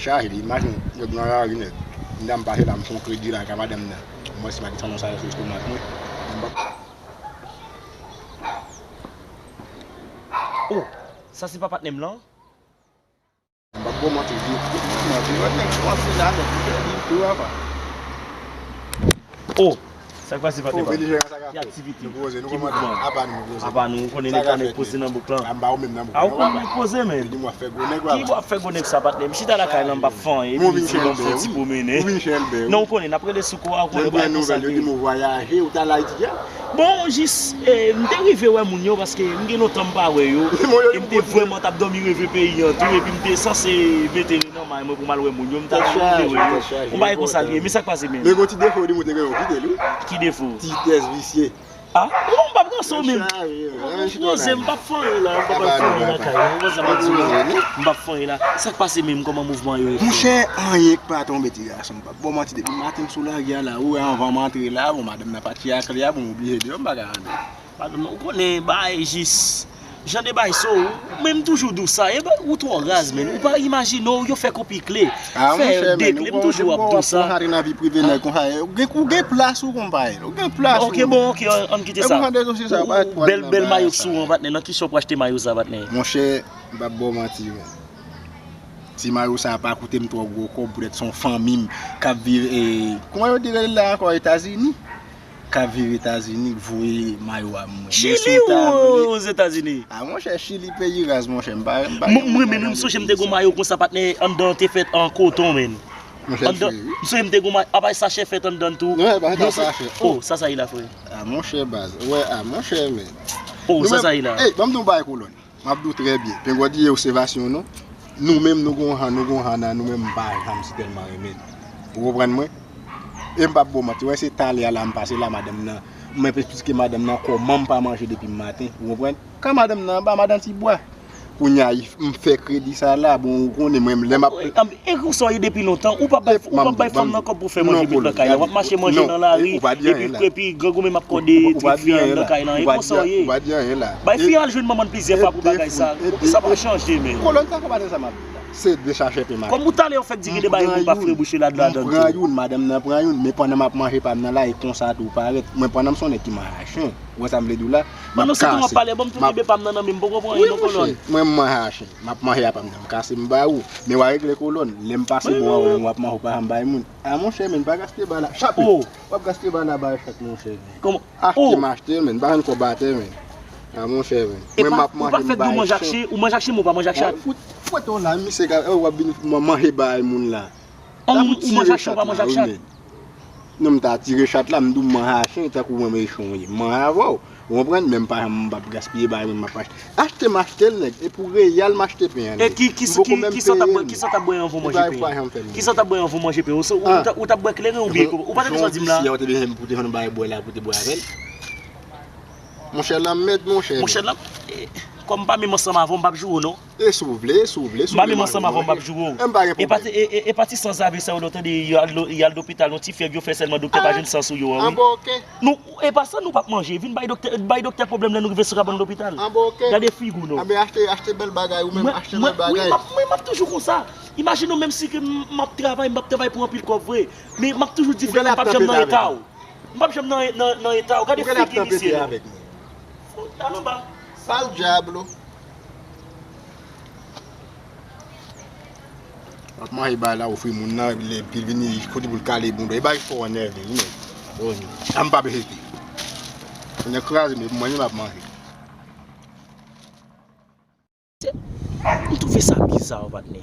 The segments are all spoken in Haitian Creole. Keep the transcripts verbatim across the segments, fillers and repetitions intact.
Chaje, imajine, yo nan lari nèt. M ta m pase la, m fè yon kredi la ka madanm nan. Mwen si pa desann yon sa sou estomak mwen. M pa Oh, sa se pa patnè m lan? M pa bon manti, di, di manti, wè nèg kòmanse la nèt, li tou apa. Oh, sa k pase patnè pa? Ki aktivite? Ki mouvman? Apa nou, nou poze. Apa nou, ou konnen nèg la nèg poze nan bouk lan. Apa ou menm nan bouk lan? A ou konnen nèg poze men. Ki w ap fè gwo nèg sa patnè m? Chita lakay lan m pa. Ki w ap fè gwo nèg sa patnè m? Chita lakay lan m p ap fè anyen. Epi m di m ap fè yon ti pwomennen. Ou vin chèlbè. Non, ou konnen, n ap rele sou kou a, ou konnen bagay konsa. Lè m pran nouvèl, yo di m ou vwayaje, ou t al Ayiti a? Bon, jis, eh, m te rive wè moun yo paske m gen lontan m pa wè yo. E m te vrèman t ap dòmi reve peyi an tou, epi m te sanse mete nan may mwen pou m al wè moun yo, m t al rive wè yo. Yon bagay konsa l ye, men sa k pase menm? Men gon ti defo di m ou te gen yon vide li. Ki defo? Ti tès visye. Ah, non, m p ap ranse w menm. Ou poze m, m p ap fè anyen la, m p ap fè anyen lakay la, ou konn sa m ap di w la. M p ap fè anyen la. Sa k pase menm, kòman mouvman yo ye? Monchè, anyen k pa tonbe ti gason, m p ap ba w manti, depi maten m sou lari a la, ou wè anvan m antre la, bon, madanm nan pati ak li a, bon, m oblije deyò, m pa ka antre. Madanm nan, ou konnen bagay jis. Jan de bagay sa, ou menm toujou di w sa, e ba, ou twò raz, menn. Ou pa imajine w, yo fè konpikle, fè dekle, m toujou ap di w sa. Ou gen, ou gen plas ou, konpay, ou gen plas ou. Ok, bon, ok, ann kite sa. Ou, bèl, bèl mayo k sou ou an, patnè. Nan ki shop w achte mayo sa, patnè? Monchè, m p ap ba w manti, menn. Ti mayo sa pa koute m twò gwo kòb, poutèt se yon fanmi m k ap viv, e, kòman yo di rele l la ankò, Etazini? K ap viv Etazini k voye mayo a mwen. Chili ou Ozetazini? A monchè, Chili peyi raz, monchè. M pa, m pa gen moun. Mwen menm, m sonje m te gon mayo konsa, patnè, anndan an te fèt an koton, menn. Monchè, m sonje m te gon mayo, apa e sachè fèt anndan l tou? Non, e pa sachè. Oh, sa sa ye la, frè? A monchè, baz. Wè, a monchè, menn. Oh, sa sa ye la? Ey, ban m di w yon bagay, kolòn. M ap di w trè byen. Pengwè di e obsèvasyon nou. Nou menm nou gon han, nou gon han nan nou menm, m pa janm si tèlman renmen l. Ou konprann mwen? E m p ap ba w manti, wè se talè a la m pase la, madanm nan, mwen esplike madanm nan kòman m pa manje depi maten, ou konprann? Kan madanm nan anba, madanm ti bwa. Kounye a, m fè kredi sa la, bon, ou konnen mwen, lè m ap. E konsa w ye depi lontan, ou p ap bay, ou p ap bay fanm nan kòb pou fè manje met nan kay la, w ap mache manje nan lari, epi, epi grangou menm ap kòde ti fi an nan kay lan, e konsa w ye. Bay fi an al jwenn manman l plizyè fwa pou bagay sa, sa pa chanje, men. Kolòn, sa fè maten sa m ap di w la. Se de sachè pe maten. Kòm ou talè w fèk di gen de bagay ou pa fre bouche la, ladan l tou. M pran youn, madanm nan pran youn, men pandan m ap manje pa m nan la, e konsa tou parèt. Mwen pandan m se yon nèg ki manje a chen, ou wè sa m vle di w la? Pandan se tan w ap pale, ban m tou kenbe pa m nan nan men m, m poko pran anyen non, kolòn. Mwen m manje a chen. M ap manje apa m nan, m kase m ba ou. Men w a regle kolòn. Lè m pase bò a ou menm w ap manje, ou pa janm bay moun. A monchè, men pa gaspiye bagay la. Chape! W ap gaspiye bagay la bay chat, monchè. Achte m achte l, men. M pa jwenn kòb atè, men. A monchè, men. Mwen m ap manje, m bay chen. Ou manje ak chen, men ou pa manje ak chat. Fout, fwete w la, misye ka, w ap vin manje bay moun la. Ou manje ak chen, ou pa manje ak chat. Non, m ta tire chat la, m di w m manje a chen, tankou mwen mechan w ye. M manje avè w. Ou konprann? Men m pa janm, m p ap gaspiye bagay mwen, m ap achte. Achte m achte l, nèg. E pou reyal m achte pen an, nèg. M poko menm peye l. Kisa w t ap bwè anvan w manje pen an? Kisa w t ap bwè anvan w manje pen an? Ou t ap bwè kleren oubyen koko? Ou pa te bezwen di m la. Jan w di si a w te bezwen pou te jwenn bagay bwè la, pou te bwè avè l. Monchè, lanmèd, monchè. Monchè, lanmèd. Kòm m pa menm ansanm avè w, m p ap joure w non. E si w vle, si w vle, si w vle. M pa menm ansanm avè w, m p ap joure w. M pa gen pwoblèm. E pa ti sanzave sa yo lè w tande y al lopital, yon ti fyèv yo fè sèlman, doktè pa jwenn san sou yo an, wi. Anba, oke. Nou, e pa sa nou p ap manje. Vin bay doktè, bay doktè pwoblèm lè nou rive sou kabann lopital. Anba, oke. Gade figi w non. Anben achte, achte bèl bagay ou menm, achte bèl bagay. Mwen, mwen, mwen, m ap toujou konsa. Imajine w, menm si ke m ap travay, m ap travay pou anpil kòb vre. Men m ap toujou diferan, m p ap janm nan eta w. M p ap janm nan, nan, nan eta w. Gade figi misye non. Fout al anba. Sal dyablo. W ap manje bagay la, ofri moun nan, epi l vini, kote pou l kale bounda. E bagay fò w nève wi, nèg. A m p ap ezite. Nèg kraze, men pou manje, m ap manje. M twouve sa biza, patnè.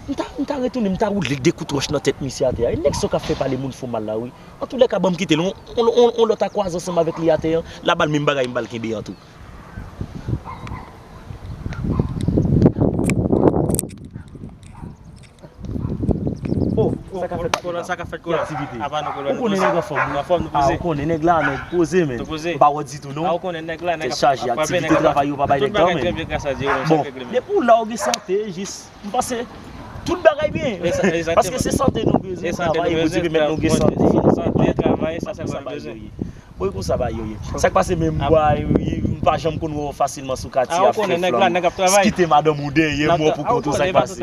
M ta, m ta retounen, m ta woule de kout wòch nan tèt misye atè a. E nèg sa k ap fè pale moun fò mal la, wi. Antoulèka, ban m kite l. On, on, on, on lòt a kwaze ansanm avèk li atè a. L a ba l menm bagay m ba l kenbe an tou. Oh, sa k ap fèt, kolòn, sa k ap fèt, kolòn? Ki aktivite? Apa nou, kolòn, nou poze. Ou konnen nèg anfòm, wi. Anfòm, nou poze. Ah, ou konnen nèg la, nèg poze, men. Nou poze. Ou pa wè ditou, non? Ah, ou konnen nèg la, nèg ap, ap frape, nèg ap frape. Tèt chaje, aktivite travay yo pa bay nèg tan, men. Tout bagay trè byen, gras a Dye, nou sa k regle, men. Bon, depi w la, ou gen sante, jis, m panse, tout bagay byen. Paske se sante nou bezwen, travay, Bondye pèmèt nou gen sante. Sante, travay, se sa sèlman nou bezwen. Bon, e konsa bagay yo ye. Sa k pase menm, bwa, m pa janm konn wè w fasilman sou katye ap fè flanm. Kite madanm ou dèyè m, wè pou kont ou, sa k pase?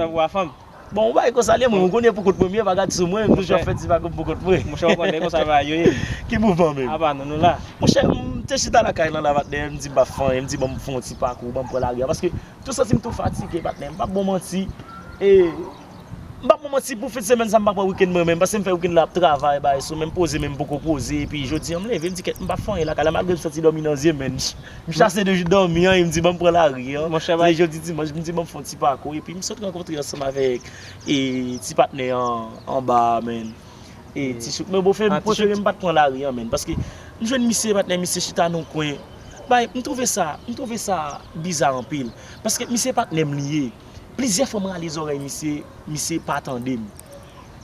Bon, ou bay konsa li, mwen, ou konnen pou kont mwen, m ye pa gad sou mwen, m toujou ap fè ti bagay pou kont mwen. Monchè, ou konnen konsa bagay yo ye. Ki mouvman menm? Apa nou, nou la. Monchè, m te chita lakay lan la, patnè, m di m pa fè anyen, m di ban m fè yon ti pakou, ban m pran lari a, paske tou santi m tou fatige, patnè, m p ap bon manti. E, m p ap bon manti, pou fen semèn sa, m pa pran wikenn mwen menm, paske m fè wikenn la ap travay, bay sou, menm poze, menm poko poze, epi jodi a m leve, m di kèt, m p ap fè anyen lakay la, malgre m santi dòmi nan zye m, men m chase de jou dòmi an, e m di ban m pran lari an. Monchè, bay. Jodi dimanch, m di ban m fè yon ti pakou, epi m sot rankontre ansanm avèk e ti patnè an anba a, men. E ti chouk. Men bon, fè, m prefere m pa t pran lari an, men. Paske m jwenn misye, patnè, misye chita nan kwen. Bay, m twouve sa, m twouve sa biza anpil. Paske misye patnè m li ye. Plizyè fwa m rale zòrèy misye, misye pa tande m.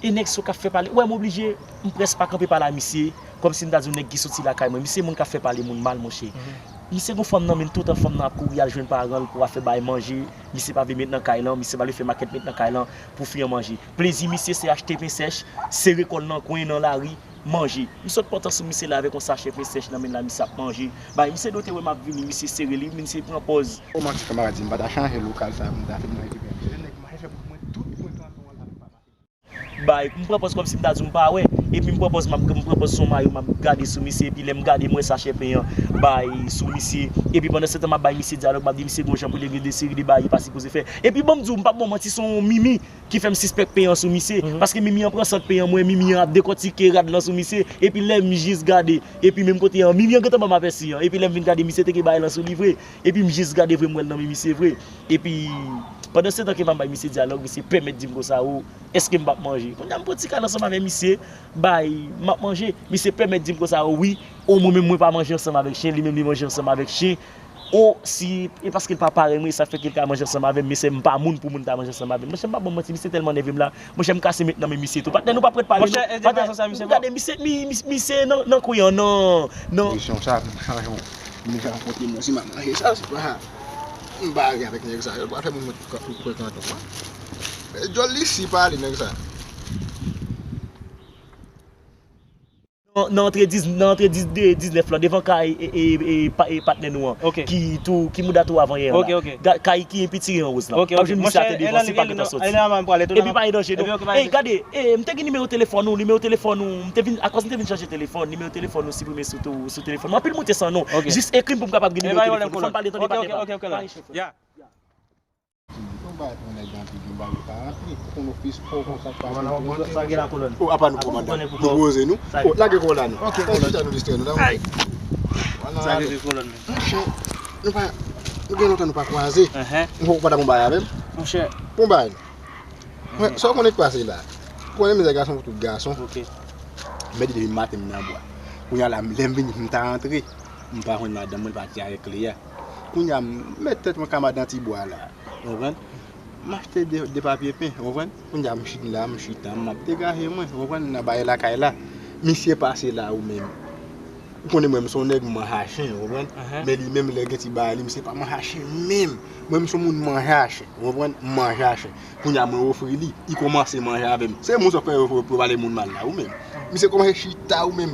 E nèg sa k ap fè pale, ou wè m oblije, m prèske pa kanpe pale a misye, kòmsi m ta di w nèg ki soti lakay mwen. Misye moun k ap fè pale moun mal, monchè. Misye gon fanm nan men l toutan, fanm nan ap kouri al jwenn paran l pou al fè bay manje. Misye pa vle met nan kay lan, misye pa vle fè makèt met nan kay lan pou fi an manje. Plezi misye se achte pen sèch, sere kò l nan kwen nan lari, manje. M sot pòtan sou misye la avèk yon sachè pen sèch nan men l la, misye ap manje. Bay, misye dwe te wè m ap vini, misye sere li, misye pran pòz. Kòman ti kanmarad di m pa ta chanje lokal sa pou m ta fin manje pen. Nèg manje pou mwen tout mwen kanton an la pou pa mache. Bay, m pran pòz kòmsi m ta di w m pa wè, epi m pran pòz m ap, m pran pòz se yon mayo m ap gade sou misye, epi lè m gade m wè sachè pen an bay sou misye, epi pandan se tan m ap bay misye dyalòg, m ap di misye gon jan pou l regle de seri de bagay li pa sipoze fè. Epi ban m di w, m p ap ba w manti, se yon mimi ki fè m sispèk pen an sou misye, paske mimi an pran sant pen an, m wè mimi an ap dekòtike rad lan sou misye, epi lè m jis gade, epi menm kote an, mimi an gentan ban m apèsi an, epi lè m vin gade, misye te gen bagay lan sou li vre, epi m jis gade vre, m wè l nan men misye vre, epi pandan se tan ke m ap bay misye dyalòg, misye pèmèt di m konsa, o, èske m p ap manje? Kounye a m pran ti kal ansanm avè misye, bay, m ap manje, misye pèmèt di m konsa, o wi, o mwen menm mwen pa manje ansanm avèk chen, li menm li manje ansanm avèk chen, o si e paske l pa parèy mwen, sa fè ke l ka manje ansanm avè m, men se m pa moun pou moun ta manje ansanm avè m. Monchè, m pa ba w manti, misye tèlman nève m la, monchè, m kase met nan men misye tou. Patnè, nou p ap ret pale non. Patnè, gade misye, mi- mi- misye nan nan kwen an, nan nan. Kondisyon sa, pou m chanje yon, m jan kote mwen, si m ap manje sa, se pa m bare avèk nèg sa yo, pa fè moun mwen tout kanton an. Djòl li si pale nèg sa. Nan antre diz, nan antre diz, diznèf lan, devan kay e, e, e, pa- e patnè nou an, ki tou, ki mouda tou avan yè an la. Ga- kay ki enpitire an woz lan. W ap jwenn misye atè devan, si pa gentan soti. Epi pa gen danje non. Ey, gade, e, m te gen nimewo telefòn ou, nimewo telefòn ou, m te vin, akòz m te vin chanje telefòn, nimewo telefòn ou siprime sou tou, sou telefòn mwen. Anpil moun te san non. Jis ekri m pou m kapab gen nimewo telefòn ou. Fò m pale tande pa devan. Yon bagay pou nèg antre, yon bagay pa antre. Konnen ofis fò konsa k pase. Sa gen la kolòn. O, apa nou kòmandan? Nou poze nou. O, lage kò la nou. Fè chita nou distrè nou la. Sa gen kolòn. Monchè, nou pa, nou gen lontan nou pa kwaze. Ou pa ta konn bagay avè m? Monchè. Konn bagay non. Mwen, sa w konnen k pase la? Ou konnen mizè gason pou tout gason. Mèt depi maten m nan bwa. Kounye a la, lè m vini, m ta antre. M pa jwenn madanm mwen, l pati avèk kle a. Kounye a, m met tèt mwen ka madan ti bwa la. Ou konprann? M achte de, de papye pen, ou konprann? Kounye a, m chita la, m chita, m ap degaje mwen, ou konprann, nan bagay lakay la. Misye pase la, ou menm. Ou konnen mwen, m se yon nèg, m manje a chen, ou konprann? Men li menm, lè gen ti bagay li, misye pa manje a chen menm. Mwen, m se yon moun, m manje a chen, ou konprann? M manje a chen. Kounye a, mwen ofri li, li kòmanse manje avè m. Se moun sa fè yo, yo pale moun mal la, ou menm. Misye kòmanse chita, ou menm,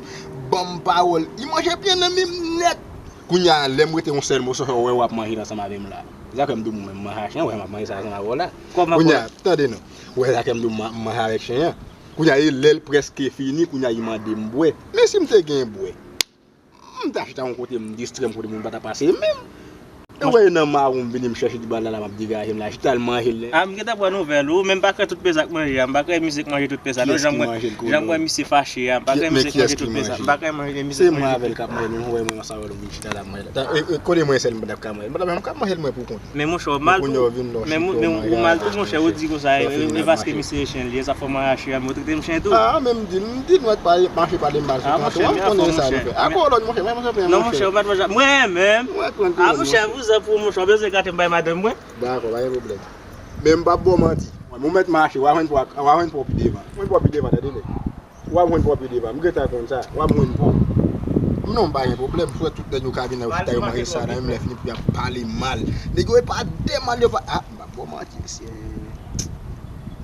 ban m pawòl. Li manje byen nan men m nèt. Kounye a, lè m rete yon sèl moso, ou wè w ap manje l ansanm avè m la. Sa fè m di w mwen, m manje a chen, ou wè m ap manje sa ansanm avè w la. Kounye a, tande non. Ou wè sa fè m di w m manje avèk chen an. Kounye a, e lè l prèske fini, kounye a, li mande m bwè. Men si m te gen bwè, m ta chita yon kote, m distrè m kote moun pa ta pase menm. E wè nan mawon m vini m chèche ti bal la, la m ap degaje m la, chita l manje l. A, m gentan pran nouvèl ou, men m pa kwè tout peza k manje a, m pa kwè misye k manje tout peza non, jan m wè, jan m wè misye fache a, m pa kwè misye k manje tout peza, m pa kwè manje misye k manje tout peza. Se mwen avè l k ap manje, men m wè mwen ansanm avè l, m vin chita la, m manje la. E, e, kote mwen sèl m pa t ap ka manje l, m pa t ap menm ka manje l mwen pou kont. Men monchè, ou mal tou, men ou mal tou, monchè, ou di konsa, e paske misye chen li ye, sa fè w manje a chen an, men ou trete m chen tou. A, men m di l, m di l mwen pa mache pale m mal sou kanton an, m konnen sa nou fè. A kolòn, monchè, mwen, monchè, mwen, non, monchè, ou pa t manje, mwen menm. Mwen pran kolòn, monchè. A, monchè, vouzan pou ou, monchè, ou bezwen gate m bay madanm mwen. Dakò, pa gen pwoblèm. Men m p ap ba w manti. Mwen, ou mèt mache, w a jwenn pa w, w a jwenn pa w pi devan. Mwen pa w pi devan, tande nèg. W ap jwenn pa w pi devan. M gentan konn sa. W ap jwenn pa w. Non, m pa gen pwoblèm. Frè, tout nèg yo ka vin nan chita yo manje sa la, menm lè fini pou y ap pale mal. Nèg yo e pa de mal yo pa, a, m p ap ba w manti, mesye.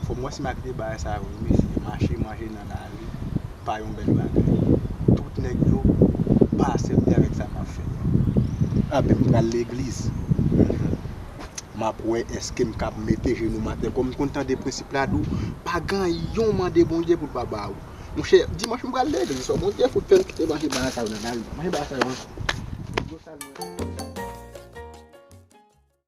Fò m wè si m a kite bagay sa yo, mesye. Mache manje nan lari, pa yon bèl bagay. Tout nèg yo pa aksepte avèk sa m ap fè. Anben, m pral legliz. ap wè èske m kab mete jenou m atè. Kòm m konn tande prensip la di w, pa gen yon mande Bondye pou l pa ba ou. Monchè, dimanch m pral legliz, fò Bondye fout fè m kite manje bagay sa yo nan lari. Manje bagay sa yo ankò.